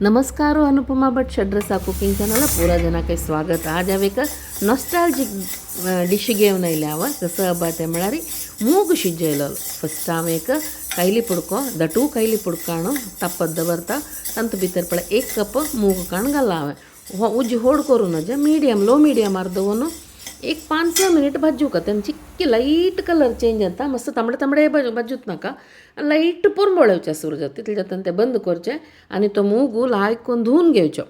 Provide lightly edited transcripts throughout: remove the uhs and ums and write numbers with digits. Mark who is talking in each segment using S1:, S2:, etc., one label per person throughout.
S1: नमस्कार, Anupama Bhatt षड्रसा cooking channel पुरा जनाक स्वागत। आज हांव एक नॉस्टाल्जीक डिश घेवन आयल्या हांव कसो आबा तें म्हळ्यार मूग शिजयलो। फस्ट हांव एक कैली पुडको दटू कैली पुडकाणू तापत दवरता, तातूंत भितर पळय 1 कप मूग काण घाला हांवें। हो उज्ज होड करूं नजे, मीडियम लो मीडियमार दवरून एक 5-6 मिनिट भाजूका। तेन्ना चिक्की लायट कलर चेंज जाता, मस्त तांबडे तांबडे भाजूत नाका, लायट पोरंबोळेवचें सुरू जाता तितलें जाता तें बंद करचें आनी तो मूग लायक करून धुवन घेवचो।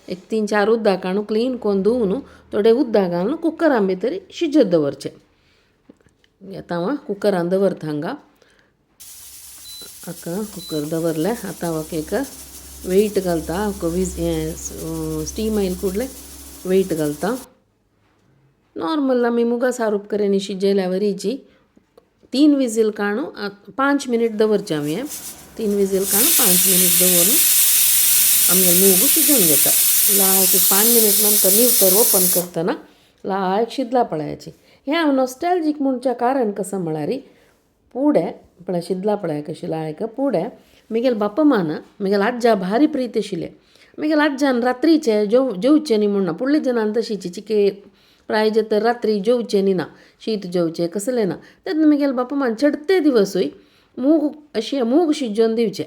S1: एक 3-4 उदक काडून क्लीन करून धुवन थोडे उदक घालून कुकरान भितर शिजत दवरचें। आतां हांव कुकरान दवरता हांगा, आतां कुकर दवरलें। आतां हांव एक वेट घालता, स्टीम आयल कुडले वेट घालता। नॉर्मल आमी मुगा सारूप करेन शिजयल्या वरीची 3 विजील काडून 5 मिनिट दवरचें हांवें। 3 विजील काडून 5 मिनिट दवरून आमगे मूग शिजोवन घेता। लायक 5 मिनिट नंतर निवतर ओपन करतना लायक शिजला पळयाची। हें हांव नॉस्टॅल्जीक म्हणच्या कारण कसो म्हळ्यार पुडें पळय शिजला पळय कशी लायक पुडें मिगेल बापमान मिगेल आज्जा भारी प्रीत आशिल्लें। मिगेल आज्जान रात्रीचे जेवचें न्ही म्हणना, पुडले जनान तशीची चिके प्राय तर रात्री जेवचें न्ही ना, शीत जेवचें कसलें ना। तेन्ना मिगेल बापमान चडते दिवसूय मूग अशें मूग शिजोवन दिवचें।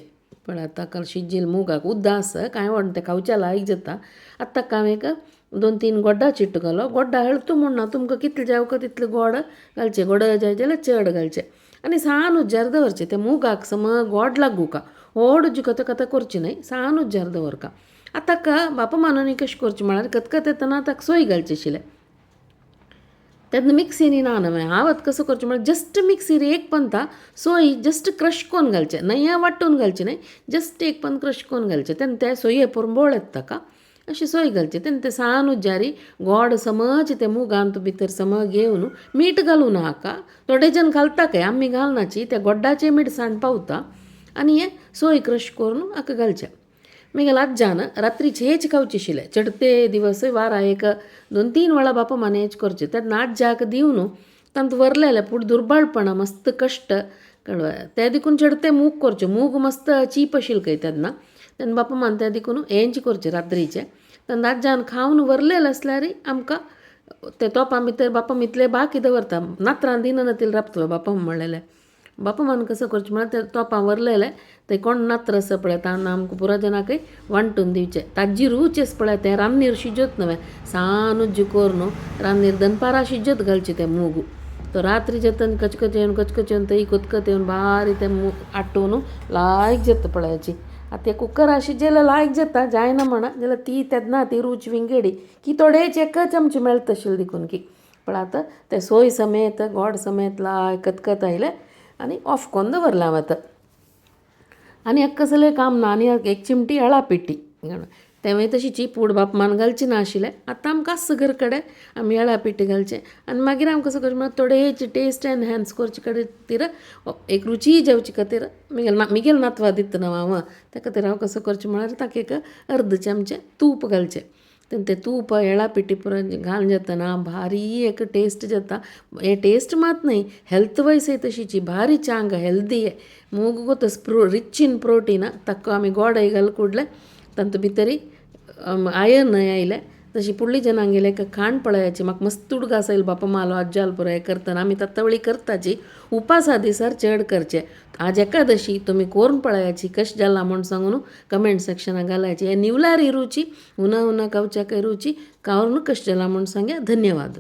S1: पळय आतां काल शिजिल्ल मुगाक उदक आसा कांय व्हडलें तें खावच्या लायक जाता। आतां हांवें एक 2-3 गोडा चिट्ट घालो। गोडा हळतू म्हणना, तुमकां कितलें जावका तितलें गोड घालचें, गोड जाय जाल्यार चड घालचें आनी सान उज्जार दवरचें। तें मुगाक सम गोड लागूका, व्हड उज्ज कथा करचें न्हय, सान उज्जार दवरका। आतां का बापा मानून कशें करचें म्हळ्यार कतकत येतना ताका सोय घालची आशिल्लें। तेन्ना मिक्सीनी ना न्हय, हांव आतां कसो करचें म्हळ्यार जस्ट मिक्सीर एक पंता सोय जस्ट क्रश करून घालचें, न्हय वांटून घालचें न्हय, जस्ट एक पंत क्रश करून घालचें। तेन्ना ते सोये पोरंबोळ येता ताका, अशी सोय घालची। तेन्ना ते सान उज्जारी गोड समज ते मुगांत भितर समज घेवन मीठ घालूं नाका, थोडे जण घालता काय आमी घालनाची, त्या गोड्डाचें मीठ सांड पावता आनी हें सोय क्रश करून हाका घालचें। मिगेल आज्जान रात्रीचे हेच खावचें आशिल्लें चडते दिवस वारा एक 2-3 वेळा बापा मान हेच करचें। तेन्ना आज्जाक दिवन तांत वरलेलें पूण दुर्बाळपणां मस्त कश्ट कळ्ळें ते देखून चडते मूग करचें। मूग मस्त चीप आशिल्लें खंय तेन्ना, तेन्ना बापा मान ते देखून हेंच करचें रात्रीचें। तेन्ना आज्जान खावन वरलेलें आसल्यार आमकां ते तोपां भितर बापा इतलें बाकी दवरता, नात्रां दिना तितलें राबतलो बापा म्हणलेलें। बापा मान कसो करचें म्हळ्यार ते तोपां वरलेलें ते कोण नात्र आसा पळय तांकां आमकां पुरो जनाकय वांटून दिवचें। ताजी रूच आसा पळय तें रान्नीर शिजत न्हय, सान उज्ज करून रान्नीर दनपारां शिजत घालचें तें मूग। तो रात्री जाता कचकच येवन कचकच येवन थंय कतकत येवन बारीक तें मूग आटोवन लायक जाता पळयाची। आतां तें कुकरार शिजयल्यार लायक जाता, जायना म्हणा जाल्यार ती तेन्ना ती रूच विंगडी की थोडेच एकच आमची मेळटा आशिल्लें देखून की। पण आतां तें सोय समेत गोड समेत लायक कतकत आयलें आनी ऑफ करून दवरलें हांव आतां। आनी एक कसलें काम ना, आनी एक चिमटी येळा पिठी तेंवूय तशीची पूड बापमान घालची ना आशिल्लें। आतां आमकां आसा घर कडेन आमी येळा पिठी घालचें आनी मागीर आमकां कसो करचें म्हळ्यार थोडेच टेस्ट एनहेन्स करचे खातीर एक रुची जावचे खातीर मिगेल नातवा दिता न्हू हांव, त्या खातीर हांव कसो करचें म्हळ्यार ताका एक अर्द चमचें तूप घालचें। तेन्ना तें तूप येळा पिठी पुरो घालून जातना भारी एक टेस्ट जाता। हे टेस्ट मात न्हय, हेल्थ वायज तशीची भारी चांग हेल्दी मूग गोत रिच इन प्रोटीन, ताका आमी गोडय घाल कुडलें तातूंत भितरी आयर्न आयलें। तशी पुडली जनांगेलें एक खाण पळयाची म्हाका मस्त उडगास आयलो बापा मालो आज्जाल पुरो हें करतना आमी तत्तवळी करताची। उपासा दिसार चड करचें। आज एकादशी तुमी करून पळयाची कशें जालां म्हूण सांगून कमेंट सेक्शनाक घालायची। हें निवलारी रुची उना उना खावच्याकय रुची, खावन कशें जालां म्हूण सांगया। धन्यवाद।